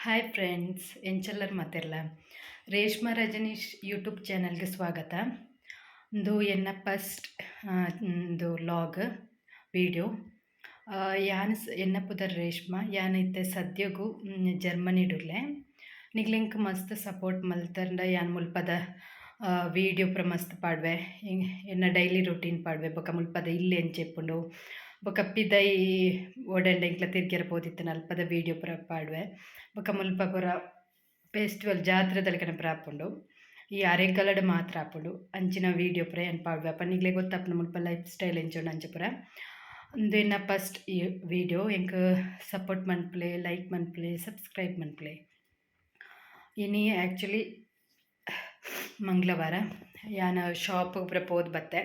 Hi friends, ಎಂಚಲ್ಲರ್ ಮಾತೆರ್ಲ? Reshma Rajneesh YouTube ಚಾನಲ್ಗೆ ಸ್ವಾಗತ. ಇಂದು ಎನ್ನ ಫಸ್ಟ್ ಇಂದು ವ್ಲಾಗ್ ವೀಡಿಯೋ. ಯಾನ್ ಎನ್ನ ಪುದರ್ ರೇಷ್ಮಾ. ಯಾನ್ ಇತ್ತೆ ಸದ್ಯಗು ಜರ್ಮನಿಡುಲ್ಲೆ. ನಿಕ್ಲೆಂಕ್ ಮಸ್ತ್ ಸಪೋರ್ಟ್ ಮಲ್ತರ್ಂಡ ಯಾನ್ ಮುಲ್ಪದ ವೀಡಿಯೋ ಪೂರ ಮಸ್ತ್ ಪಾಡ್ವೆ. ಎನ್ನ ಡೈಲಿ ರೂಟೀನ್ ಪಾಡ್ವೆ. ಬೊಕ ಮುಲ್ಪದ ಇಲ್ಲ್ ಎಂಚ ಇಪ್ಪುಂಡು, ಬೊಕ ಪಿದಯಿ ಓಡಂಡ ಎಂಕ್ಲ ತಿರ್ಗ್ಯರ ಪೋದಿತ್ತಿನ ಅಲ್ಪದ ವೀಡಿಯೋ ಪೂರ ಪಾಡ್ವೆ. ಬೊಕ ಮುಲ್ಪ ಪೂರ ಫೆಸ್ಟಿವಲ್ ಜಾತ್ರೆದ ಲೆಕನೆ ಪೂರ ಆಪುಂಡು. ಈ ಅರೆಗಲಡ್ ಮಾತ್ರ ಆಪುಂಡು. ಅಂಚಿನ ವೀಡಿಯೋ ಪೂರ ಯಾನ್ ಪಾಡ್ವೆ. ಅಪ ನಿಕ್ಲೆಗ್ ಗೊತ್ತಾಪುಂಡು ಮುಲ್ಪ ಲೈಫ್ ಸ್ಟೈಲ್ ಎಂಚ ಉಂಡು ಅಂಚ ಪೂರ. ಉಂದು ಎನ್ನ ಫಸ್ಟ್ ಈ ವೀಡಿಯೋ. ಎಂಕ್ ಸಪೋರ್ಟ್ ಮನ್ಪುಲೆ, ಲೈಕ್ ಮನ್ಪುಲೆ, ಸಬ್ಸ್ಕ್ರೈಬ್ ಮನ್ಪುಲೆ. ಇನಿ ಆ್ಯಕ್ಚುಲಿ ಮಂಗಳವಾರ. ಯಾನ್ ಶಾಪ್ ಪೂರ ಪೋದು ಬತ್ತೆ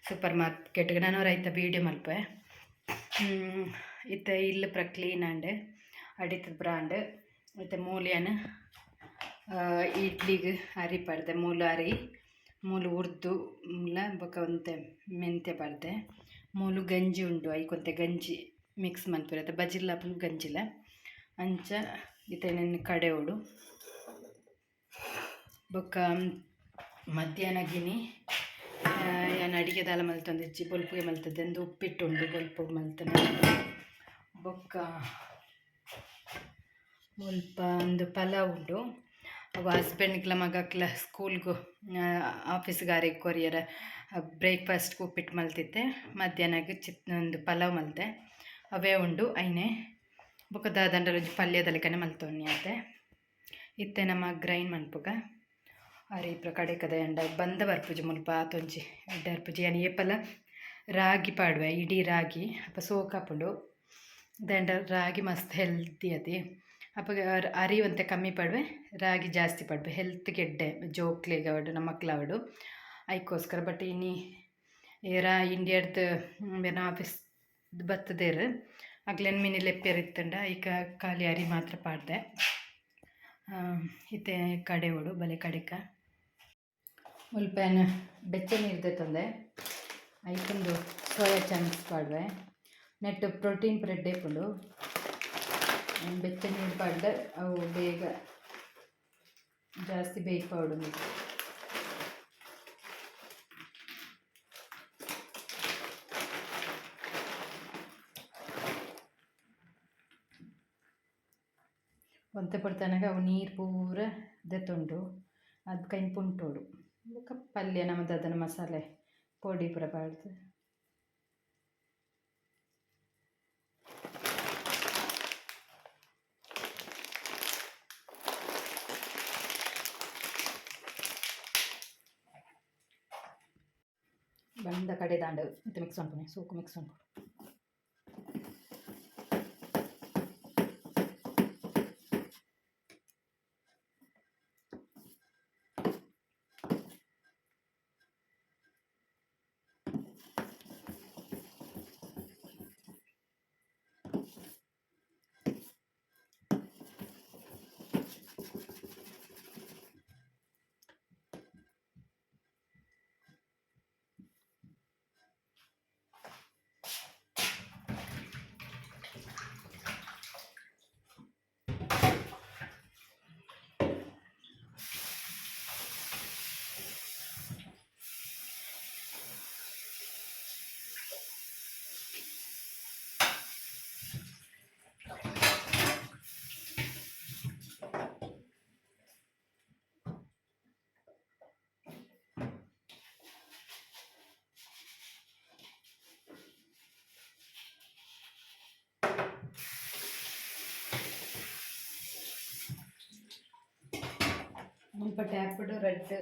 ಸೂಪರ್ ಮಾರ್ಕೆಟ್ಗೆ. ನಾನು ಐತ ವೀಡಿಯೋ ಮಲ್ಪುವೆ. ಇತ್ತೆ ಇಲ್ಲ್ ಪೂರ ಕ್ಲೀನ್ ಆಂಡ್, ಅಡಿತ ಪೂರ ಆಂಡ್. ಇತ್ತೆ ಮೂಲು ಯಾನ್ ಇಡ್ಲಿಗ್ ಅರಿ ಪಾಡ್ದೆ. ಮೂಲು ಅರಿ, ಮೂಲು ಉರ್ದು ಲ ಬೊಕ ಒಂತೆ ಮೆಂತ್ಯ ಪಾಡ್ದೆ. ಮೂಲು ಗಂಜಿ ಉಂಡು. ಐಕೊಂತೆ ಗಂಜಿ ಮಿಕ್ಸ್ ಮನ್ಪುವೆರ್ ಅತ್ತ, ಬಜಿಲ್ ಆಪುಂಡು ಗಂಜಿಲ. ಅಂಚ ಇತ್ತೆ ನೆನ್ನ್ ಕಡೆವೊಡು. ಬೊಕ್ಕ ಮಧ್ಯಾಹ್ನ ಗಿನಿ ಯಾನ್ ಅಡಿಗೆ ದಾಲ ಮಲ್ತೊಂದಿಜ್ಜಿ, ಬೊಲ್ಪುಗೆ ಮಲ್ತುದೆ. ಉಂದು ಉಪ್ಪಿಟ್ಟು ಉಂಡು, ಬೊಲ್ಪುಗು ಮಲ್ತುನ. ಬೊಕ್ಕ ಮುಲ್ಪ ಉಂದು ಪಲಾವ್ ಉಂಡು. ಅವು ಹಸ್ಬೆಂಡ್ಗ್ಲ ಮಗಕ್ಲ ಸ್ಕೂಲ್ಗು ಆಫೀಸ್ಗ್ ಆರೆಗ್ ಕೊರಿಯರೆ ಬ್ರೇಕ್ಫಾಸ್ಟ್ ಉಪ್ಪಿಟ್ಟು ಮಲ್ತಿತ್ತೆ. ಮಧ್ಯಾಹ್ನಗ್ ಚಿತ್ ಉಂದು ಪಲಾವ್ ಮಲ್ತೆ, ಅವೇ ಉಂಡು ಐನೆ. ಬೊಕ ದಾದಂಡಲ ಒಂಜಿ ಪಲ್ಯದ ಲೆಕನೆ ಮಲ್ತೊನ್ನಿ ಆತೆ. ಇತ್ತೆ ನಮ ಗ್ರೈಂಡ್ ಮನ್ಪುಗ. ಅರಿ ಪೂರ ಕಡೆಕದ ಅಂಡ ಬಂದ ಬರ್ಪುಜಿ ಮುಲ್ಪ, ಆತೊಂಜಿ ಎಡ್ಡೆ ಬರ್ಪುಜಿ. ಯಾನ್ ಏಪಲ ರಾಗಿ ಪಾಡುವೆ, ಇಡೀ ರಾಗಿ. ಅಪ ಸೋಕಾಪುಂಡು. ದಾಂಡ ರಾಗಿ ಮಸ್ತ್ ಹೆಲ್ತಿ ಅತೆ. ಅಪಗ ಅರಿ ಒಂತೆ ಕಮ್ಮಿ ಪಾಡುವೆ, ರಾಗಿ ಜಾಸ್ತಿ ಪಾಡುವೆ. ಹೆಲ್ತ್ಗೆ ಎಡ್ಡೆ, ಜೋಕ್ಲೆಗ್ ಆವಡ್ ನಮಕ್ಲ ಆವಡ್, ಐಕೋಸ್ಕರ. ಬಟ್ ಇನಿ ಏರಾ ಇಂಡಿಯಾಡ್ದು ಬೇನ ಆಫೀಸ್ ಬತ್ತದೇರ್, ಅಕ್ಲೆನ್ ಮಿನಿ ಲೆಪ್ಪೆರ್ ಇತ್ತಂಡ ಐಕ ಖಾಲಿ ಅರಿ ಮಾತ್ರ ಪಾಡ್ದೆ. ಇತ್ತೆ ಕಡೆವೊಡು, ಬಲೆ ಕಡೆಕ. ಮುಲ್ಪ ಯಾನ್ ಬೆಚ್ಚ ನೀರು ದೆತ್ತೊಂದೆ. ಐಕೊಂದು ಸೋಯಾ ಚಂಕ್ಸ್ ಪಾಡುವೆ. ನೆಟ್ ಪ್ರೋಟೀನ್ ಪೂರ ಎಡ್ಡೆ ಇಪ್ಪುಂಡು. ಬೆಚ್ಚ ನೀರು ಪಾಡ್ದ್ ಅವು ಬೇಗ ಜಾಸ್ತಿ ಬೇಯ್ಪಾವೊಡು. ಒಂತೆ ಪೊರ್ತನಗ ಅವು ನೀರು ಪೂರ ದೆತ್ತೊಂಡು ಅದು ಕೈನ್ ಪುಂಟೋಡು. ಬೊಕ ಪಲ್ಯ ನಮ ದಾದನ ಮಸಾಲೆ ಪೊಡಿ ಪೂರ ಪಾಡ್ದ್. ಬಂದ ಕಡೆದಾಂಡ್ ಇತ್ತೆ ಮಿಕ್ಸ್ ಮನ್ಪುನೆ, ಸೋಕು ಮಿಕ್ಸ್ ಮನ್ಪೊಡು. ಮುಲ್ಪ ಟ್ಯಾಪ್ಡ್ ರಡ್ಡ್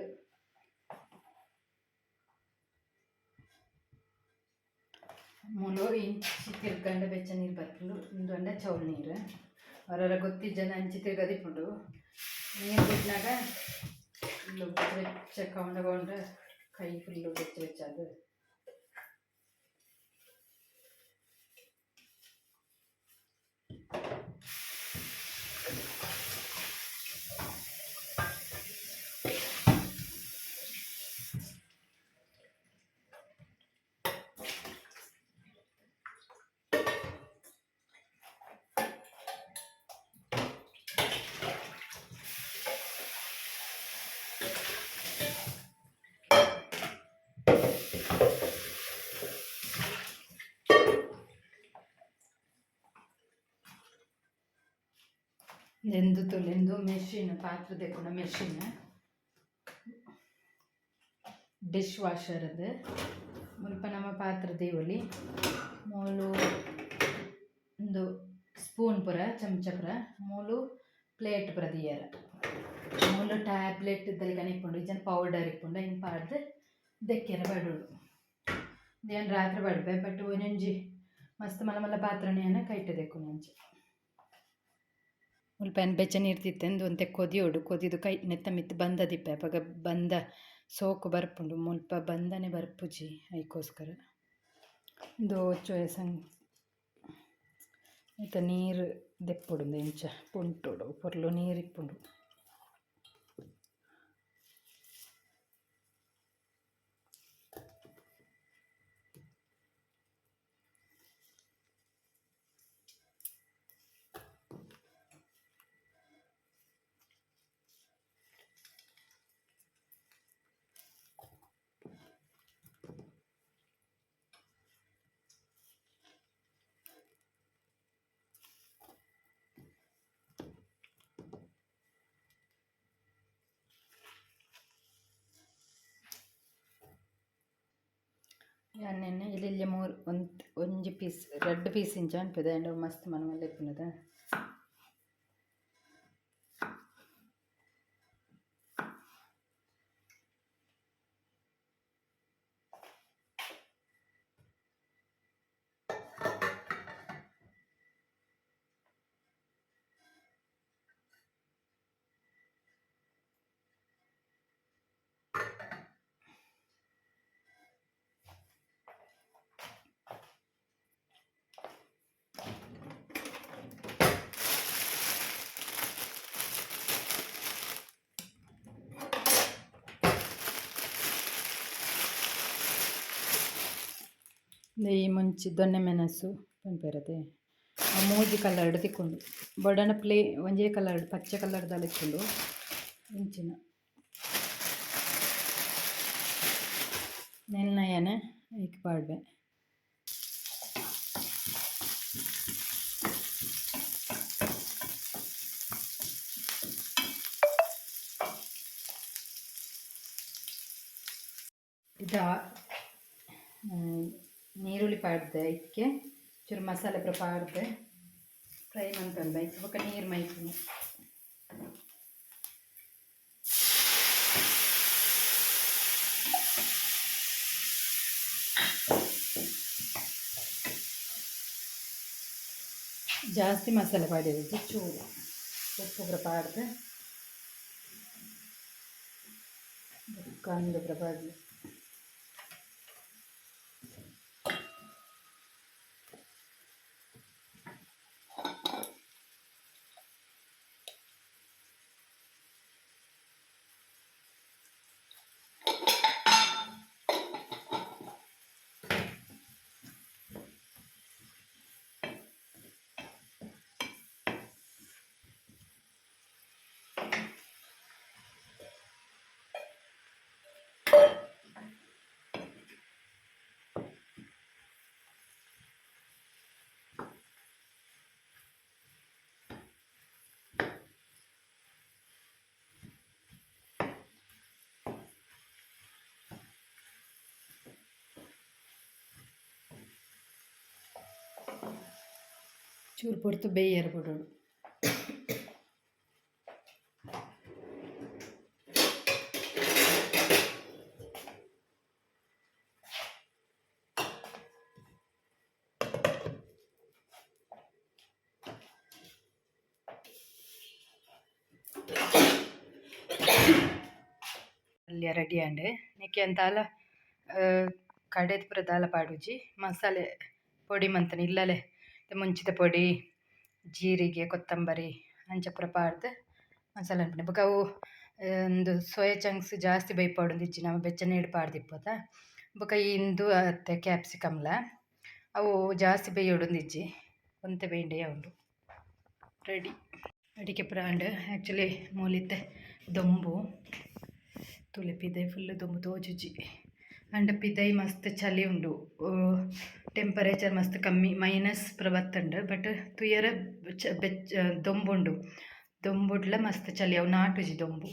ಮೂಲು ಇಂಚಿ ತಿರ್ಗಂಡ ಬೆಚ್ಚ ನೀರು ಬರ್ಪುಂಡು. ಉಂದು ಪಂಡ ಚೌಲ್ ನೀರು. ಒರೊರ ಗೊತ್ತಿಜ್ಜಂಡ ಅಂಚಿ ತಿರ್ಗದ್ ಇಪ್ಪುಂಡು. ನೀರು ಬುಡ್ನಗ ಫುಲ್ಲು ಬೆಚ್ಚ ಬೆಚ್ಚ ಕೌಂಡ ಕೌಂಡ ಕೈ ಫುಲ್ಲು ಬೆಚ್ಚ ಬೆಚ್ಚಾದ್. ಎಂದು ತುಲೆಂದು ಮೆಷಿನ್ ಪಾತ್ರೆ ದೆಕ್ಕುನ ಮೆಷಿನ್ ಡಿಶ್ ವಾಷರ್ ಅದು. ಮುಲ್ಪ ನಮ ಪಾತ್ರೆ ದೀವೊಲಿ. ಮೂಲು ಉಂದು ಸ್ಪೂನ್ ಪೂರ, ಚಮಚ ಪೂರ. ಮೂಲು ಪ್ಲೇಟ್ ಪೂರ ದೀಯೆರೆ. ಮೂಲು ಟ್ಯಾಬ್ಲೆಟ್ ಲೆಕನೆ ಇಪ್ಪುಂಡು, ಇಜ್ಜಂಡ ಪೌಡರ್ ಇಪ್ಪುಂಡು. ಐನ್ ಪಾಡ್ದ್ ದೆಕ್ಕೆರೆ ಪಾಡೊಡು. ಯಾನ್ ರಾತ್ರೆ ಪಾಡ್ಪೆ, ಬಟ್ ಒಂಜೊಂಜಿ ಮಸ್ತ್ ಮಲ್ಲ ಮಲ್ಲ ಪಾತ್ರನೆ ಯಾನ್ ಕೈಟ್ ದೆಕ್ಕುನು ಅಂಚ. ಮುಲ್ಪ ಯಾನ್ ಬೆಚ್ಚ ನೀರು ದೀತೆ. ಉಂದು ಒಂತೆ ಕೊದಿಯೊಡು. ಕೊದಿದು ಕೈ ನೆತ್ತ ಮಿತ್ತ್ ಬಂದ ದಿಪ್ಪೆ. ಅಪಗ ಬಂದ ಸೋಕು ಬರ್ಪುಂಡು. ಮುಲ್ಪ ಬಂದನೆ ಬರ್ಪುಜಿ, ಐಕೋಸ್ಕರ. ಉಂದು ಚೊಯ್ ಐತ ನೀರು ದೆಪ್ಪೊಡು. ಉಂದು ಇಂಚ ಪುಂಟೊಡು ಪೊರ್ಲು ನೀರು ಇಪ್ಪುಂಡು. ಯಾನ್ ನೆನ್ನೆ ಎಲ್ಯ ಮೂರು ಒಂತ್ ಒಂಜಿ ಪೀಸ್, ರಡ್ಡ್ ಪೀಸ್ ಇಂಚ ಅನ್ಪುದೆ. ಆಂಡ ಮಸ್ತ್ ಮಲ್ಲ ಮಲ್ಲ ಇಪ್ಪುನದ. ಈ ಮುಂಚಿ ದೊಣ್ಣೆ ಮೆಣಸು ಪನ್ಪೆರತೆ, ಆ ಮೂಜಿ ಕಲರ್ಡ್ ತಿಕ್ಕುಂಡು. ಬೊಡಣ ಪ್ಲೇ ಒಂಜೇ ಕಲರ್ಡ್ ಪಚ್ಚೆ ಕಲರ್ದ ಇಪ್ಪುಂಡು ಇಂಚಿನ. ನೆಲ್ನಯನ ಐಕ್ ಪಾಡ್ವೆ. ಇದು ನೀರುಳ್ಳಿ ಪಾಡ್ದೆ. ಐಕ್ಕೆ ಚೂರು ಮಸಾಲೆ ಪೂರ ಪಾಡ್ದೆ ಫ್ರೈ ಮಂತೊಂದು. ಐಕ್ ಬೊಕ್ಕ ನೀರು ಮೈಪುನು. ಜಾಸ್ತಿ ಮಸಾಲೆ ಪಾಡಿದ್ದು, ಚೂರು ಉಪ್ಪು ಪೂರ ಪಾಡ್ದು ಬೊಕ್ಕ ಅಂದು ಪೂರ ಪಾಡ್ದು. ಚೂರು ಪೊರ್ತು ಬೇಯರ ಬುಡೊಡು. ಪಲ್ಯ ರೆಡಿ ಆಂಡ್. ನೆಕ್ಕೆ ದಾಲ ಕಡೆದ್ ಪೂರ ದಾಲ ಪಾಡುಜಿ. ಮಸಾಲೆ ಪೊಡಿ ಮಂತುನ ಇಲ್ಲಲೆ ಮುಂಚಿದ ಪೊಡಿ, ಜೀರಿಗೆ, ಕೊತ್ತಂಬರಿ ಅಂಚ ಪೂರ ಪಾಡ್ದ್ ಮಸಾಲೆ ಮನ್ಪುನೆ. ಬೊಕ ಅವು ಉಂದು ಸೋಯಾ ಚಂಕ್ಸ್ ಜಾಸ್ತಿ ಬೈಪಾವೊಡು ಇಜ್ಜಿ, ನಮ ಬೆಚ್ಚ ನೀರು ಪಾಡ್ದಿಪ್ಪೊತ. ಬೊಕ ಈ ಇಂದು ಅತ್ತೆ ಕ್ಯಾಪ್ಸಿಕಮ್ಲ, ಅವು ಜಾಸ್ತಿ ಬೇಯೋಡೊಂದಿಜ್ಜಿ, ಒಂತೆ ಬೇಂಡ ಉಂಡು. ರೆಡಿ ಅಡಿಕೆ ಪೂರ ಆಂಡ್. ಆ್ಯಕ್ಚುಲಿ ಮೂಲಿತ್ತೆ ದೊಂಬು ತೂಲೆ, ಪಿದೈ ಫುಲ್ ದೊಂಬು ತೋಜುಜಿ. ಆಂಡ ಪಿದೈ ಮಸ್ತ್ ಚಳಿ ಉಂಡು. ಟೆಂಪರೇಚರ್ ಮಸ್ತ್ ಕಮ್ಮಿ, ಮೈನಸ್ ಪೂರ ಬತ್ತುಂಡು. ಬಟ್ ತೂಯರೆ ಬೆಚ್ಚ ದೊಂಬುಂಡು. ದೊಂಬುಡ್ಲ ಮಸ್ತ್ ಚಳಿ ಅವು ನಾಟುಜಿ ದೊಂಬು.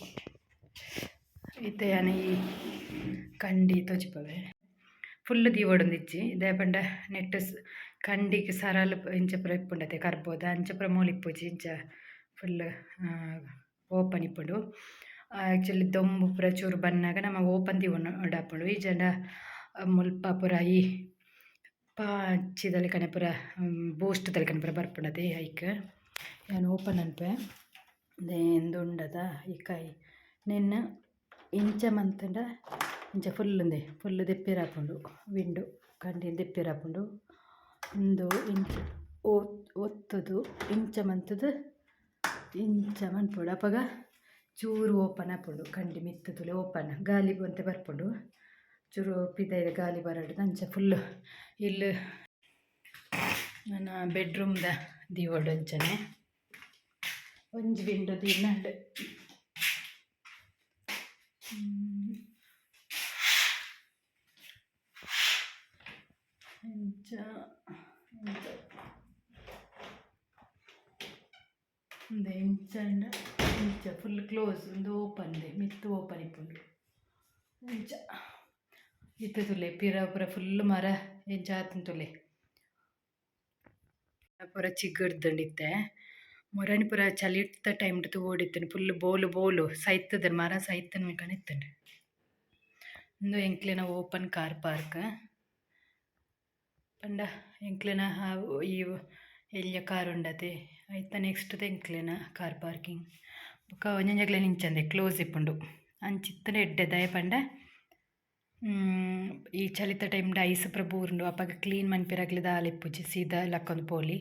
ಇತ್ತೆ ಯಾನ್ ಈ ಕಂಡಿ ತೋಜಿಪವೆ. ಫುಲ್ಲ್ ದೀವೊಡೊಂದಿಜ್ಜಿ, ದಾಯೆ ಪಂಡ ನೆಟ್ಟ್ ಕಂಡಿಗ್ ಸರಲ್ ಇಂಚ ಪೂರ ಇಪ್ಪುಂಡತೆ ಕರ್ಬೋದ ಅಂಚ ಪೂರ ಮೂಲು ಇಪ್ಪುಜಿ, ಇಂಚ ಫುಲ್ಲ್ ಓಪನ್ ಇಪ್ಪುಂಡು. ಆಕ್ಚುಲಿ ದೊಂಬು ಪೂರ ಚೂರು ಬನ್ನಗ ನಮ ಓಪನ್ ದೀವೊನೊಡಾಪುಂಡು, ಇಜ್ಜಂಡ ಮುಲ್ಪ ಪೂರ ಈ ಪಾಚಿದ ಲೆಕನೆ ಪೂರ ಬೂಸ್ಟ್ ದ ಲೆಕನೆ ಪೂರ ಬರ್ಪುಂಡತೆ. ಐಕ್ ಯಾನ್ ಓಪನ್ ಮನ್ಪುವೆ. ಉಂದು ಉಂಡತ ಈ ಕೈ ನೆನ್ನ್ ಇಂಚ ಮಂತ್ಂಡ ಇಂಚ ಫುಲ್ಲ್ ಉಂದೆ ಫುಲ್ಲ್ ದೆಪ್ಪಿಯರೆ ಆಪುಂಡು, ವಿಂಡೋ ಕಂಡಿನ್ ದೆಪ್ಪಿಯರೆ ಆಪುಂಡು. ಉಂದು ಇಂಚ ಒತ್ತುದು ಇಂಚ ಮಂತುದು ಇಂಚ ಮನ್ಪೊಡು. ಅಪಗ ಚೂರು ಓಪನ್ ಆಪುಂಡು. ಕಂಡಿ ಮಿತ್ತ್ ತೂಲೆ, ಓಪನ್ ಗಾಲಿ ಒಂತೆ ಬರ್ಪುಂಡು. ಚೂರು ಪಿದಯಿದ ಗಾಲಿ ಬರಡ್ ಅಂಚ ಫುಲ್ಲ್ ಇಲ್ಲ್. ನನ ಬೆಡ್ರೂಮ್ದ ದೀವೊಡು. ಅಂಚನೆ ಒಂಜಿ ವಿಂಡೋ ದೀಡ್ಂಡ. ಇಂಚ ಇಂಚ ಉಂದೆ ಇಂಚ ಇಂಚ ಫುಲ್ ಕ್ಲೋಸ್, ಉಂದು ಓಪನ್, ಮಿತ್ತ್ ಓಪನ್ ಇಪ್ಪುಂಡು ಇಂಚ. ಇತ್ತೆ ತೂಲೆ, ಪಿರ ಪೂರ ಫುಲ್ಲ್ ಮರ ಎಂಚ ಆತುಂಡು ತೂಲೆ. ಪೂರ ಚಿಗುರ್ದುಂಡು ಇತ್ತೆ. ಮೊರನಿ ಪೂರ ಚಳಿತ ಟೈಮ್ ತೂವೊಡಿತ್ತುಂಡು, ಫುಲ್ಲ್ ಬೋಲು ಬೋಲು ಸೈತುದು, ಮರ ಸೈತುನ ಲೆಕನೆ ಇತ್ತುಂಡು. ಉಂದು ಎಂಕ್ಲೆನ ಓಪನ್ ಕಾರ್ ಪಾರ್ಕ್ ಪಂಡ ಎಂಕ್ಲೆನ ಈ ಎಲ್ಯ ಕಾರ್ ಉಂಡತೆ, ಐತ ನೆಕ್ಸ್ಟ್ ಎಂಕ್ಲೆನ ಕಾರ್ ಪಾರ್ಕಿಂಗ್. ಬೊಕ ಒಂಜೊಂಜೆಗ್ಲೆನ ಇಂಚಂದೆ ಕ್ಲೋಸ್ ಇಪ್ಪುಂಡು. ಅಂಚಿತ್ತುಂಡ ಎಡ್ಡೆ, ದಾಯೆ ಪಂಡ ಈ ಚಳಿತ ಟೈಮ್ಡ್ ಐಸ್ ಪೂರ ಬೂರುಂಡು. ಅಪಗ ಕ್ಲೀನ್ ಮನ್ಪೆರೆ ದಾಲ ಇಪ್ಪುಜಿ, ಸೀದಾ ಲಕ್ಕೊಂದು ಪೋಲಿ.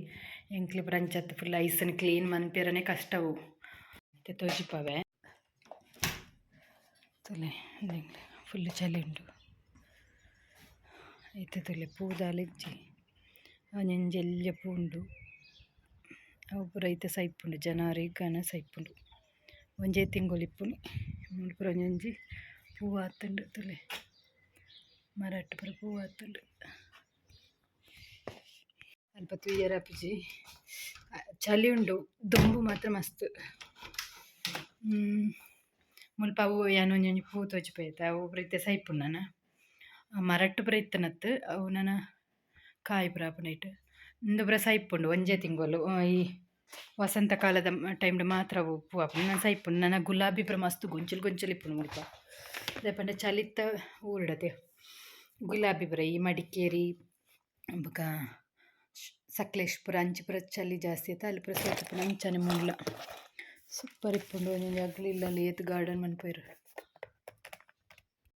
ಎಂಕ್ಲೆ ಪೂರ ಅಂಚತ್ತ್, ಫುಲ್ ಐಸ್ನ್ ಕ್ಲೀನ್ ಮನ್ಪೆರೆನೆ ಕಷ್ಟ ಅವು. ಇತ್ತೆ ತೋಜಿಪಾವೆ ತೂಲೆ, ಫುಲ್ ಚಳಿ ಉಂಡು. ಇತ್ತೆ ತೂಲೆ, ಪೂ ದಾಲ ಇಜ್ಜಿ. ಒಂಜೊಂಜಿ ಎಲ್ಯ ಪೂ ಉಂಡು, ಅವು ಪೂರ ಇತ್ತೆ ಸೈಪುಂಡು, ಜನವರಿಗ್ ಸೈಪುಂಡು. ಒಂಜೇ ತಿಂಗೊಲು ಇಪ್ಪುನಿ. ಮೂಲು ಪೂರ ಒಂಜೊಂಜಿ ಪೂ ಆತುಂಡು ತೂಲೆ, ಮರಟ್ ಪೂರ ಪೂ ಆತುಂಡು. ಅಲ್ಪ ತೂಯೆರೆ ಆಪುಜಿ, ಚಳಿ ಉಂಡು, ದೊಂಬು ಮಾತ್ರ ಮಸ್ತ್. ಮುಲ್ಪ ಅವು ಯಾನ್ ಒಂಜೊಂಜಿ ಪೂ ತೋಜಿಪಾಯೆತ, ಅವು ಪೂರ ಇತ್ತೆ ಸೈಪುಂಡು. ನನ ಮರಟ್ ಪೂರ ಇತ್ತುನತ್, ಅವು ನನ ಕಾಯಿ ಪೂರ ಆಪುಂಡು. ಉಂದು ಪೂರ ಸೈಪುಂಡು. ಒಂಜೇ ತಿಂಗೊಲು, ಈ ವಸಂತ ಕಾಲದ ಟೈಮ್ಡ್ ಮಾತ್ರ ಅವು ಪೂ ಆಪುಂಡು. ನನ ಸೈಪುಂಡು. ನನ ಗುಲಾಬಿ ಪೂರ ಮಸ್ತ್ ಗೊಂಚಿಲ್ ಗೊಂಚಿಲ್ ಇಪ್ಪುಂಡು ಮುಲ್ಪ. ದಾಯೆ ಪಂಡ ಚಳಿತ ಊರುಡತೆ ಗುಲಾಬಿ ಪೂರ. ಈ ಮಡಿಕೇರಿ ಬೊಕ ಸಕಲೇಶಪುರ ಅಂಚಿ ಪೂರ ಚಳಿ ಜಾಸ್ತಿ ಅತ್ತ, ಅಲ್ಲಿ ಪೂರ ಸೋತ್ ಇಪ್ಪುಂಡು. ಅಂಚನೆ ಮೂಲ ಸೂಪರ್ ಇಪ್ಪುಂಡು. ಒಂಜೊಂಜಿ ಅಗ್ಲ್ ಇಲ್ಲಲ್ ಏತ್ ಗಾರ್ಡನ್ ಮನ್ಪುವೆರ್.